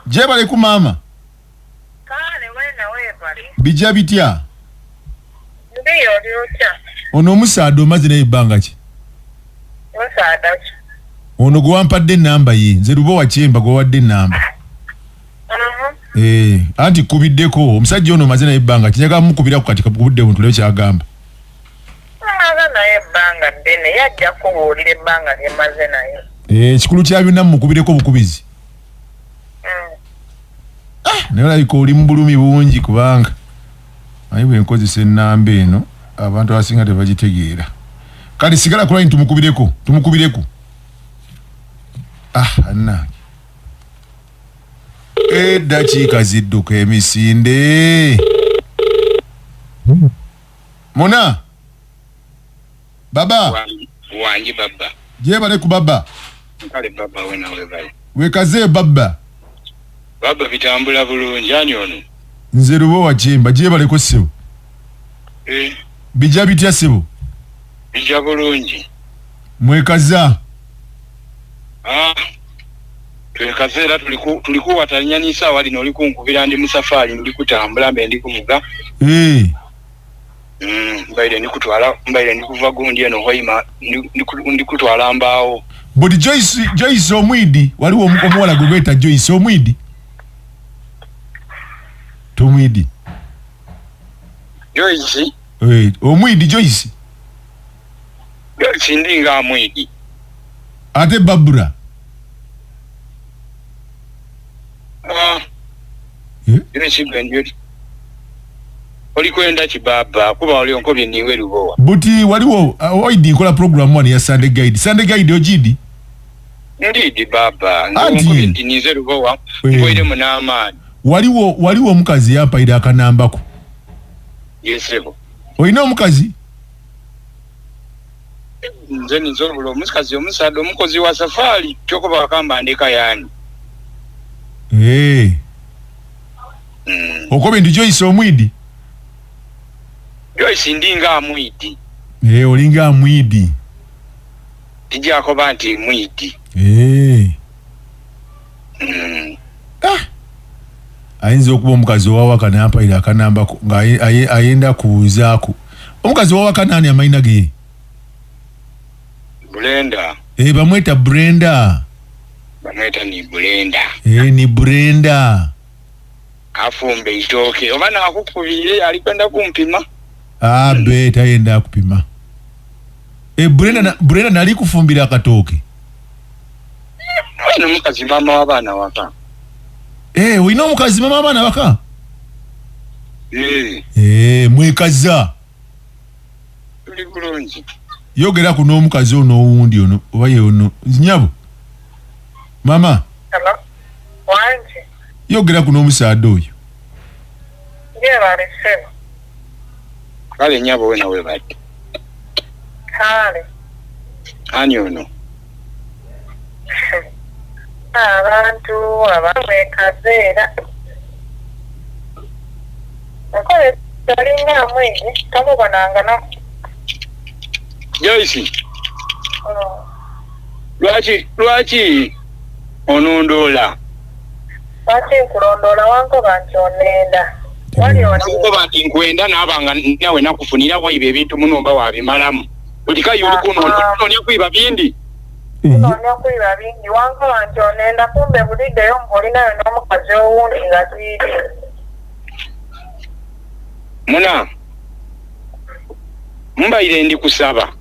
Gyebaleku maama. Kale wena webale. Bijja bitya? Ndiyo oli otya? Ono omusaadha omaze naye ebbanga ki? Musaadha ki? Ono gwe wampadde ennamba ye nze Lubowa Kyemba gwe wawadde ennamba. Eh, anti kubiddeko omusajja ono omaze naye ebbanga ki? Njagala mukubirako kati ku budde buno tulabe ky'agamba. Mmaze naye ebbanga ddene, ye ajja kukubuulira ebbanga lye mmaze naye. Eh, ekikulu kya byonna mumukubireko bukubizi. Ah, naye olabika oli mu bulumi bungi kubanga ayi bwe nkozesa ennamba eno abantu abasinga tebagitegeera. Kale sigala ku line tumukubireko, tumukubireko. Ah, annange. Eddakiika zidduka emisinde. Muna. Baba. Wangi baba. Gyebale ku baba. Kale baba wena webale. Wekaze baba. Baba bitambula bulungi ani ono? Nze Lubowa Kyemba gyebaleko ssebo. Eh. Bijja bitya ssebo? Bijja bulungi. Mwekaza. Ah. Twekaze era tuli kuwatanya n'isaawa lino oli kunkubira ndi mu safaari ndi kutambula mbe ndi kuvuga. Eh. Mbaire ndi kutwala, mbaire ndi kuva gundi eno Hoima, ndi kutwala mbaawo. Buli Joyce, Joyce omwidi, waliwo omuwala gwe beeta Joyce omwidi. Tomwidi. Joyce? Eh, omwidi Joyce. Joyce ndi nga amwidi. Ate Babura. Ah. Eh? Joyce gwe ndi oli kwenda ki baba kuba oli onkobye niwe Lubowa. Buti waliwo oidi nkola program wano ya Sunday Guide. Sunday Guide ogidi? Ndidi baba. Anti. Onkobye nti nize Lubowa. Eh. Mpoiremu n'amaanyi. Waliwo omukazi yampaire akanambako. Yesebo. Olina omukazi? Nze ninze olubula omukazi omusaadha omukozi wa safari kyokuba wakamba ndeka yaani. Eh. Okobye nti Joyce omwidi? Joyce ndi nga amwidi. Eh, oli nga amwidi. Tijakoba nti mwidi. Eh. Ah. Ayinza okuba omukazi owawaka n'ampaire akanambako nga ayenda kubuuzaako. Omukazi owawaka naani amayina ge? Brenda. Eh, bamweta Brenda. Bamweta ni Brenda. Eh, ni Brenda. Afumbe itooke oba naakukubire alikwenda kumpima. Ah, be tayenda kupima. Eh, Brenda nali kufumbira akatooke. Ono mukazi mama w'abaana waka. Eh, olina omukazi mama w'abaana waka? Eh. Eh, mwekaza. Tuli bulungi. Yogera ku n'omukazi ono owundi ono oba ye ono nyabo. Mama. Hello. Wangi. Yogera ku n'omusaadha oyo. Gyebale ssebo. Kale nyabo wena webale. Kale. Ani ono? Abantu abamwekaza era. Nkole olinga amwezi tomubonanga no. Joyce. Lwaki onondoola? Lwaki nkulondoola wankoba nti onenda. Wali Nakukoba nti nkwenda naaba nga nawe nakufunira waiba ebintu muno mba wabimalamu. Buli kayi oli kunoonya kwiba bindi. Kunoonya kwiba bingi wankoba nti onenda kumbe buliddeyo ng'olinayo n'omukazi owundi nga tiiri. Muna mbaire ndi kusaba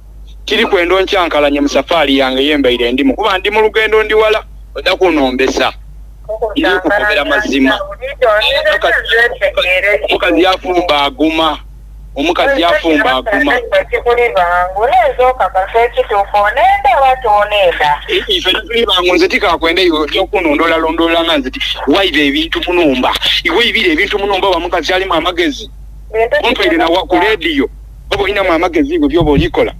kiri kwenda onkyankalanye mu safaari yange ye mbaire ndimu kuba ndi mu lugendo ndi wala ojja kunombesa. Ndi kukubera mazima. Omukazi afumba aguma. Omukazi afumba aguma. Kikuli bangu n'ezokakasa ekituufu onenda oba tonenda. Ife tuli bangu nze tikakwenda iwe ojja kunondola londola nga nze waiba ebintu munumba. Iwe ibira ebintu munumba wa mukazi alimu amagezi. Ompere na wa ku rediyo. Oba olinamu amagezi gwe byoba olikola.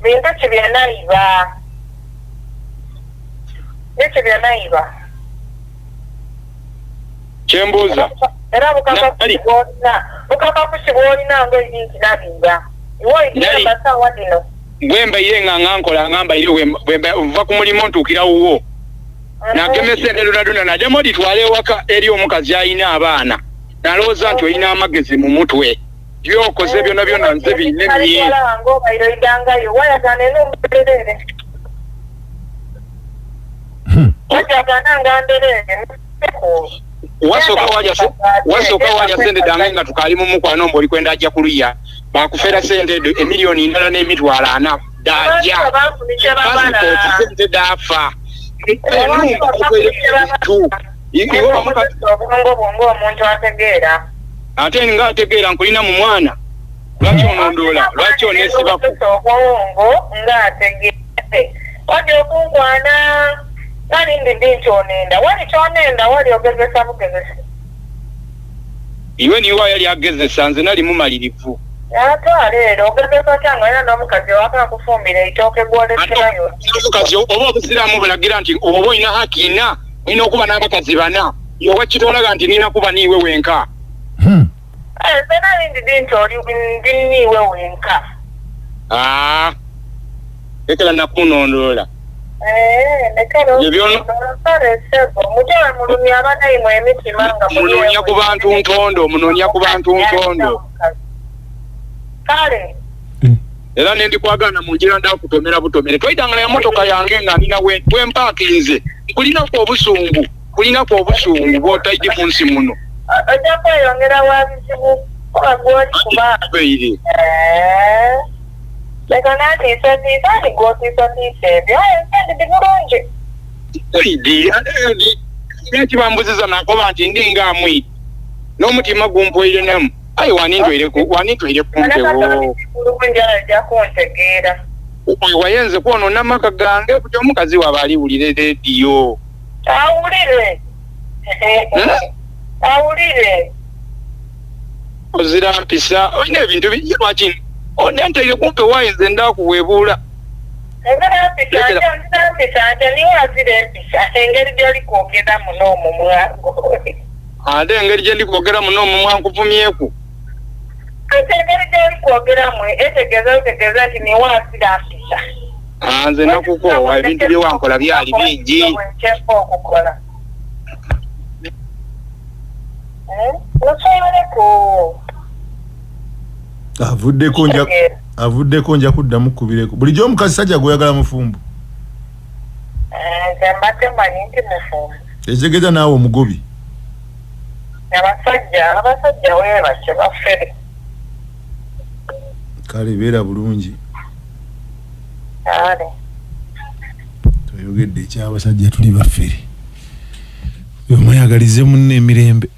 Bintu ki byenayiba? Biki byenayiba? Kyembuuza. Era bukakafusi bw'olina ng'ebintu nabiba. Iwe oyina basaawa dino. Bwe mbaire nga nkola nga mbaire bwe nva ku mulimu ntuukira wuwo. Nagema esente lunaduna najjamu oditwala ewaka eri omukazi alina abaana. Nalowooza nti olina amagezi mu mutwe. Byokoze byonna byonna nze binnemye. Wasooka waja sente dange nga tukali mu mukwano mbu oli kwenda ajja kuluya. Bakufera sente edo emiliyoni ndala n'emitwalo ana daja. Pasipoti sente dafa. Obwongo bwongo ategeera. Ate nga ategeera nkulina mu mwana. Lwaki onondoola? Lwaki oneesibako? Obwongo nga ategeera. Wajja okunkwana nali ndidi nti onenda. Wali kyonenda wali ogezesa bugezesa. Iwe niwe yali agezesa nze nali mumalirivu. Atwala era ogezesa otya nga olina n'omukazi ewaka akufumbira eitooke gw'olekerayo. Omukazi oba obusiraamu bulagira nti oba olina haki nna olina okuba n'abakazi bana. Oba kitolaga nti nina kuba niiwe wenka. Nze nali ndidi nti oli ndi niiwe wenka. Lekera nakunondoola. Munoonya ku bantu ntondo, munoonya ku bantu ntondo. Kale. Era ne ndikwagana mu ngira ndakutomera butomere. Toyitanga na motoka yange nga nina wempaakinze. Nkulinako obusungu, kulinako obusungu bw'otaidi ku nsi muno. Ojja kweyongera wa bizibu kuba gw'oli kuba. Leka n'atiisatiisa ani gw'otiisatiisa ebyo aye ndi bulungi. Idi ekibambuziza nakoba nti ndi ng'amwi n'omutima gumpweire namu. Aye wanintwaire ku mpewo. Bulungi ajja kuntegeera. Wayenze kwonoona amaka gange kuti omukazi waaba aliwulire rediyo. Awulire. Awulire. Ozira mpisa olina ebintu bingi lwaki onentaire kumpe wayenze ndakuweebuula. Nzira mpisa niwe azira empisa engeri gy'oli kwogera muno omumwa. Ate engeri gye ndi kwogera muno omumwa nkuvumyeku. Ate engeri gy'oli kwogeramu etegeeza otegeeza nti niwe azira mpisa. Nze nakukoowa ebintu bye wankola byali bingi. Nkyeko okukola. Musoboleko. Avuddeko nja kuddamu kubireko. Bulijjo omukazi sajja gw'oyagala mufumbo. Nze mbadde mmanyi nti mufumbo. Ekitegeeza naawe omugobi. Abasajja weebakye bafere. Kale beera bulungi. Kale. Toyogedde eky'abasajja tuli bafere. Omweyagalize munne emirembe.